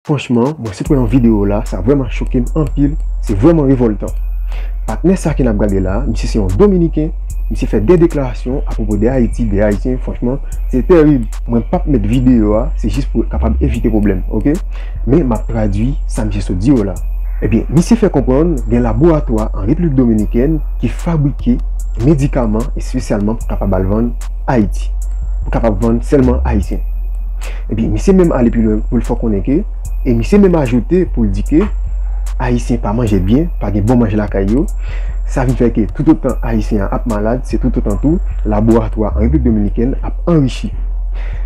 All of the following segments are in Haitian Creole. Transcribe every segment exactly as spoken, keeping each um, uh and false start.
Franchman, mwen sot wè yon videyo la, sa vrèman choke m anpil, se vrèman revòltan. Patnè sa ke n ap gade la, misye se yon Dominiken, misye fè de deklarasyon apwopo de Ayiti, de Ayisyen, franchman, se terib. Mwen p ap met videyo a, se jis pou kapab evite pwoblèm, oke? Men m ap tradui sa misye sot di yo la. Ebyen, misye fè konprann gen laboratwa an Repiblik Dominikèn ki fabrike medikaman espesyalman pou kapab al vann Ayiti, pou kapab vann sèlman Ayisyen. Ebyen, misye menm ale pi lwen pou l fè konnen ke, e misye menm ajoute pou l di ke Ayisyen pa manje byen, pa gen bon manje lakay yo. Sa vin fè ke toutotan Ayisyen an ap malad, se toutotan tou laboratwa an Repiblik Dominikèn ap anrichi.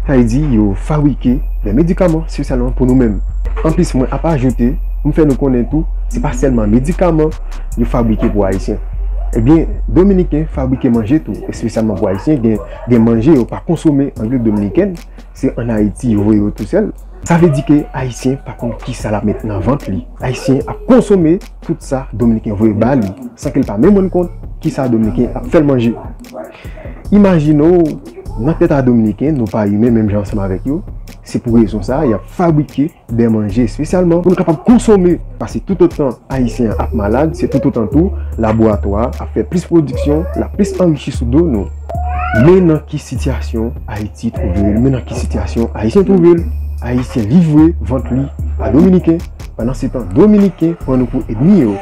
Sa vle di, yo fabrike de medikaman espesyalman pou nou menm. Anplis, mwen ap ajoute pou m fè nou konnen tou, se pa sèlman medikaman yo fabrike pou Ayisyen. Ebyen, Dominiken fabrike manje tou, espesyalman pou Ayisyen. Gen, gen manje yo pa konsome an Repiblik Dominikèn, se ann Ayiti yo voye yo tou sèl. Sa vle di ke Ayisyen pa konn kisa l ap met nan vant li. Ayisyen ap konsome tout sa Dominiken voye ba li, san ke l pa menm rann kont kisa Dominiken ap fè l manje. Imajine w, nan tèt a Dominiken, nou pa imen menm jan ansanm avèk yo. Se pou rezon sa a, y ap fabrike de manje espesyalman pou nou kapab konsome. Paske toutotan Ayisyen an ap malad, se toutotan tou laboratwa a ap fè plis pwodiksyon, l ap plis anrichi sou do nou. Men nan ki sitiyasyon Ayiti twouve l, men nan ki sitiyasyon Ayisyen twouve l. Ayisyen livre vant li a Dominiken. Pandansetan, Dominiken pran nou pou ènmi yo.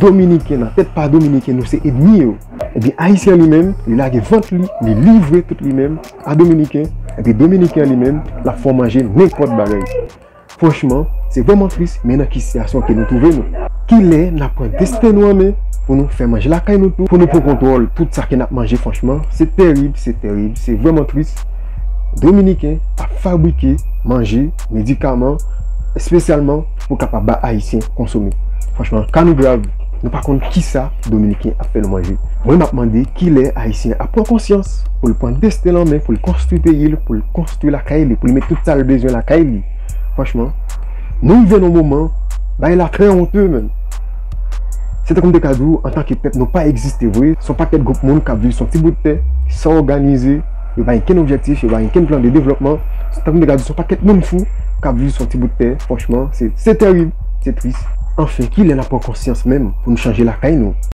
Dominiken, nan tèt pa Dominiken, nou se ènmi yo. Ebyen, Ayisyen li menm, li lage vant li, li livre tout li menm a Dominiken. Ebyen, Dominiken li menm, l ap fè w manje nenpòt bagay. Franchman, se vrèman tris, men nan ki sitiyasyon ke nou twouve nou. Kilè n ap pran desten nou an men pou nou fè manje lakay nou tou, pou nou pran kontwòl tout sa ke n ap manje, franchman, se terib, se terib, se vrèman tris. Dominiken ap fabrike manje, medikaman, espesyalman pou kapab ba Ayisyen konsome. Franchman, ka nou grav, nou pa konn kisa Dominiken ap fè nou manje. Mwen, m ap mande kilè Ayisyen ap pran konsyans pou l pran desten l an men, pou l konstwi peyi l, pou l konstwi lakay li, pou l met tout sa l bezwen lakay li. Franchman, nou rive nan yon moman, bagay la trè onte, menm. Se tankou m te ka di w, antanke pèp, nou pa egziste vre. Se yon pakèt gwoup moun k ap viv sou yon ti bout tè, san òganize, yo pa gen kenn objektif, yo pa gen kenn plan de devlòpman. Se tankou m te ka di w, se yon pakèt moun fou k ap viv sou yon ti bout tè. Franchman, se, se terib, se tris. Anfen, kilè n ap pran konsyans menm pou nou chanje lakay nou?